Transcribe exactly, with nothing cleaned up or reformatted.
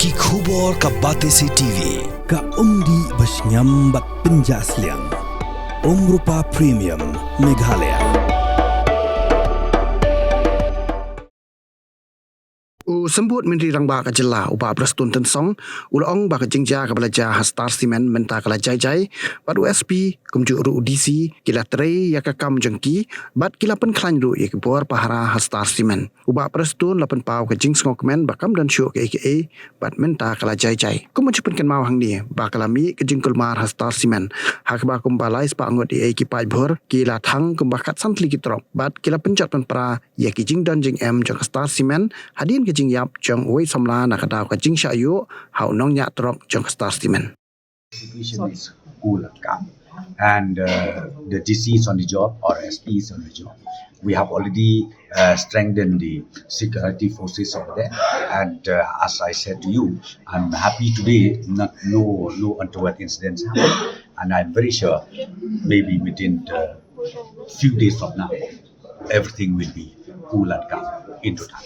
Ki khubor ka Batesi T V, ka umdih ba shngiam bad pynjah sliang. Umrupa Premium, Meghalaya. U Symbud Myntri Rangbah ka jylla, u Bah Prestone Tynsong, u la ong ba ka jingjia kaba la jia ha Star Cement mynta ka la jai jai, bad u S P kumjuh ruh u D C ki la trei ïa ka kam jong ki, bad ki la pynkhlaiñ ruh ïa ki bor pahara ha Star Cement. U Bah Prestone la pynpaw ka jingsngewkmen ba kam don shuh kaei kaei bad mynta ka la jai jai. Kum ban shu pynkynmaw hangne ba ka la mih ka jingkulmar ha Star Cement, ha kaba kumba lai spah ngut eiei ki paidbah ki la thang kumba khatsan tylli ki trok, bad ki la pynjot pynpra ïa ki jingdon jingem jong ka Star Cement hadien ka jingïap jong uwei samla na ka daw ka jingshah ïuh ha u nongñiah trok jong ka Star Cement. Situation is cool and calm, and uh, the D C is on the job, or S P is on the job. We have already uh, strengthened the security forces over there, and uh, as I said to you, I'm happy today. Not, no, no untoward incidents happened, and I'm very sure maybe within a few days from now, everything will be cool and calm in total.